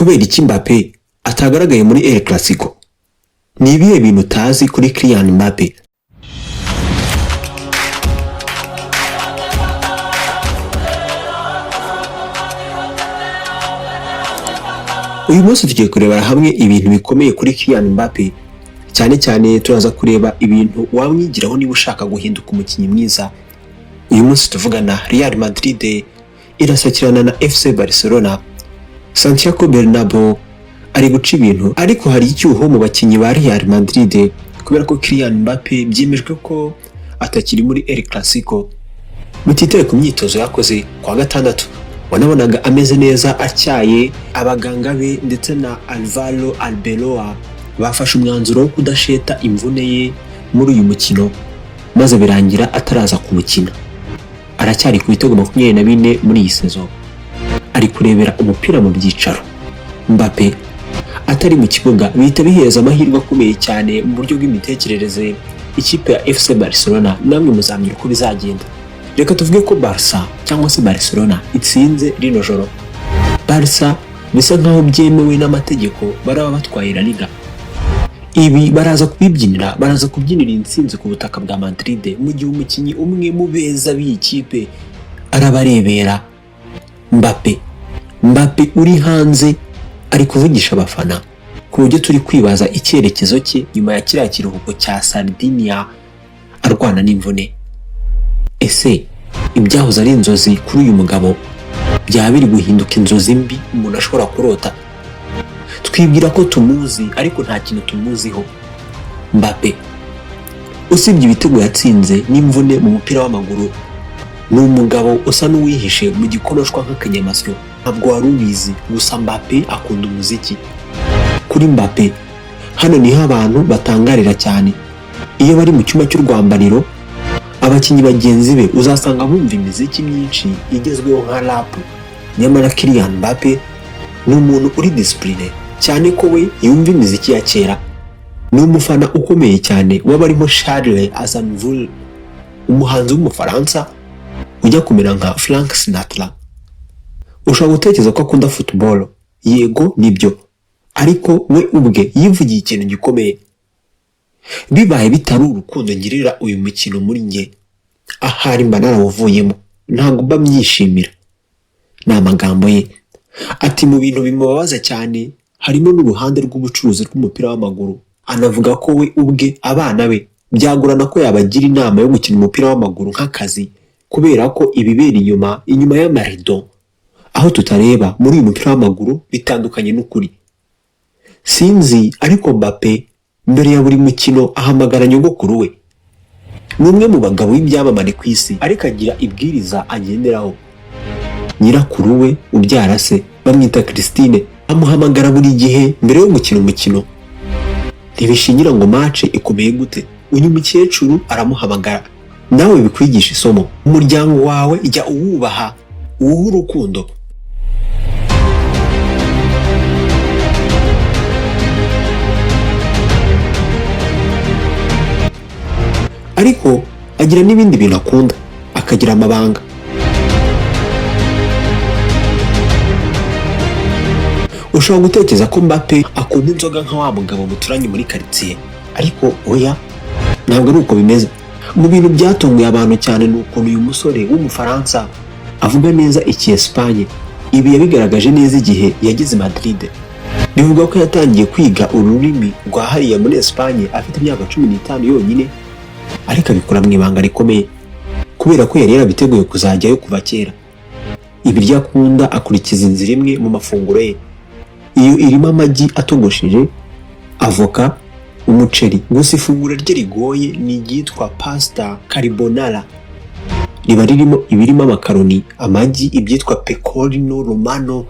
Kubera iki Mbappe atagaragaye muri El Clasico? Ni ibihe bintu utazi kuri Kylian Mbappe? Uyu munsi tugiye kurebera hamwe ibintu bikomeye kuri Kylian Mbappe. Cyane cyane turaza kureba ibintu wamwigiraho niba ushaka guhinduka umukinnyi mwiza. Uyu munsi tuvugana, Real Madrid irasakirana na FC Barcelona. Santiago Bernabeu ari guca ibintu, ariko hari icyuho mu bakinnyi ba Real Madrid kubera ko Kylian Mbappe byemejwe ko atakiri muri El Clasico. Mutitaye ku myitozo yakoze kwa gatandatu, wanabonaga ameze neza atyaye, abaganga be ndetse na Alvaro Arbeloa bafashe umwanzuro wo kudasheta imvune ye muri uyu mukino, maze birangira ataraza kuwukina. Aracyari ku bitego 24 muri iyi saison, ari kurebera umupira mu byicaro. Mbappe atari mu kibuga bihita bihereza amahirwe akomeye cyane mu buryo bw'imitekerereze ikipe ya FC Barcelona. Namwe muzambwira uko bizagenda. Reka tuvuge ko Barca cyangwa se Barcelona itsinze rino joro. Barca bisa nkaho byemewe n'amategeko baraba batwaye La Liga. Ibi baraza kubibyinira, baraza kubyinira intsinzi ku butaka bwa Madrid, mu gihe umukinnyi umwe mu beza b'iyi kipe arabarebera. Mbappe, Mbappe uri hanze ari kuvugisha abafana, ku buryo turi kwibaza icyerekezo cye nyuma ya kiriya kiruhuko cya Sardinia arwana n'imvune. Ese ibyahoze ari inzozi kuri uyu mugabo byaba biri guhinduka inzozi mbi umuntu ashobora kurota? Twibwira ko tumuzi, ariko nta kintu tumuziho. Mbappe, usibye ibitego yatsinze n'imvune mu mupira w'amaguru, ni umugabo usa n'uwihishe mu gikonoshwa nk'akanyamasyo. Ntabwo wari ubizi, gusa Mbappe akunda umuziki. Kuri Mbappe hano niho abantu batangarira cyane. Iyo bari mu cyumba cy'urwambariro, abakinnyi bagenzi be uzasanga bumva imiziki myinshi igezweho nka rap, nyamara Kylian Mbappe ni umuntu uri discipline cyane ko we yumva imiziki ya kera. Ni umufana ukomeye cyane w'abarimo Charles Aznavour, umuhanzi w'Umufaransa ujya kumera nka Frank Sinatra. Ushobora gutekereza ko akunda football. Yego, nibyo, ariko we ubwe yivugiye ikintu gikomeye: "Bibaye bitari urukundo ngirira uyu mukino muri njye, ahari mba narawuvuyemo, ntabwo mba myishimira." Ni amagambo ye. Ati mu bintu bimubabaza cyane harimo n'uruhande rw'ubucuruzi rw'umupira w'amaguru. Anavuga ko we ubwe abana be byagorana ko yabagira inama yo gukina umupira w'amaguru nk'akazi, kubera ko ibibera inyuma, inyuma y'amarido, aho tutareba muri uyu mupira w'amaguru, bitandukanye n'ukuri. Sinzi, ariko Mbappe mbere ya buri mukino ahamagara nyogokuru we. Ni umwe mu bagabo b'ibyamamare ku isi, ariko agira ibwiriza agenderaho. Nyirakuru we ubyara se bamwita Christine, amuhamagara buri gihe mbere yo gukina umukino. Ntibishingira ngo match ikomeye gute, uyu mukecuru aramuhamagara. Nawe bikwigisha isomo: umuryango wawe jya uwubaha, uwuhe urukundo. Ariko agira n'ibindi bintu akunda, akagira amabanga. Ushobora gutekereza ko Mbappe akunda inzoga nka wa mugabo muturanye muri karitsiye, ariko oya, ntabwo ari uko bimeze. Mu bintu byatunguye abantu cyane ni ukuntu uyu musore w'Umufaransa avuga neza Icyesipanye. Ibi yabigaragaje neza igihe yageze Madrid. Bivugwa ko yatangiye kwiga ururimi rwa hariya muri Esipanye afite imyaka 15 yonyine, ariko abikora mu ibanga rikomeye kubera ko yari yarabiteguye kuzajyayo kuva kera. Ibiryo akunda, akurikiza inzira imwe mu mafunguro ye. Iyo irimo amagi atogosheje, avoka, umuceri. Gusa ifunguro rye rigoye ni iryitwa pasta carbonara, riba ririmo ibirimo amakaroni, amagi, ibyitwa pecorino romano.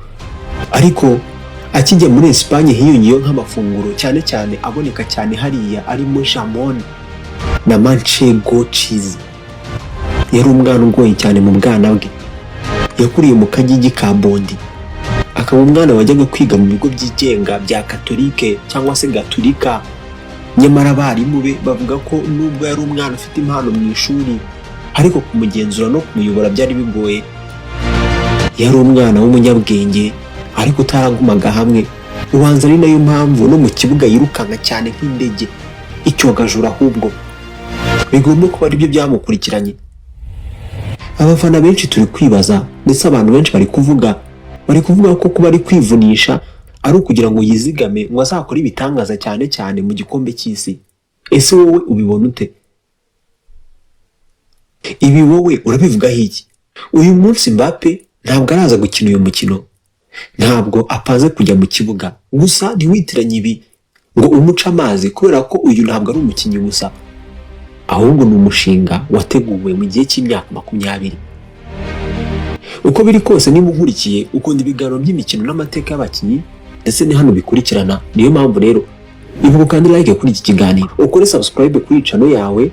Ariko akijya muri Esipanye hiyongeyeho nk'amafunguro cyane cyane aboneka cyane hariya, arimo jamon na manchego cheese. Yari umwana ugoye cyane mu bwana bwe. Yakuriye mu Kagigi ka Bondi, akaba umwana wajyaga kwiga mu bigo byigenga bya Katolike cyangwa se Gaturika. Nyamara abarimu be bavuga ko nubwo yari umwana ufite impano mu ishuri, ariko kumugenzura no kumuyobora byari bigoye. Yari umwana w'umunyabwenge. ariko utaragumaga hamwe. Ubanza ari nayo mpamvu no mu kibuga yirukanka cyane nk'indege, icyogajuru. Ahubwo bigomba kuba aribyo byamukurikiranye. Abafana benshi turi kwibaza, ndetse abantu benshi bari kuvuga ko kuba ari kwivunisha ari ukugira ngo yizigame ngo azakore ibitangaza, cyane cyane mu gikombe cy'isi. Ese wowe ubibona ute ibi? Wowe urabivugaho iki? Uyu munsi Mbappe ntabwo araza gukina uyu mukino, ntabwo apanze kujya mu kibuga. Gusa ntiwitiranye ibi ngo umuce amazi, kubera ko uyu ntabwo ari umukinnyi gusa, ahubwo ni umushinga wateguwe mu gihe cy'imyaka 20. Uko biri kose, niba unkurikiye, ukunda ibiganiro by'imikino n'amateka y'abakinnyi, ndetse ni hano bikurikirana. Niyo mpamvu rero ibuka kandi like kuri iki kiganiro, ukore subscribe kuri channel yawe,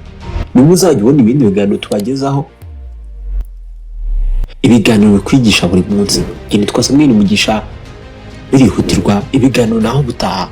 nibwo uzajya ubona ibindi biganiro tubagezaho, ibiganiro bikwigisha buri munsi. Njye nitwa Samuel Mugisha, birihutirwa ibiganiro naho ubutaha.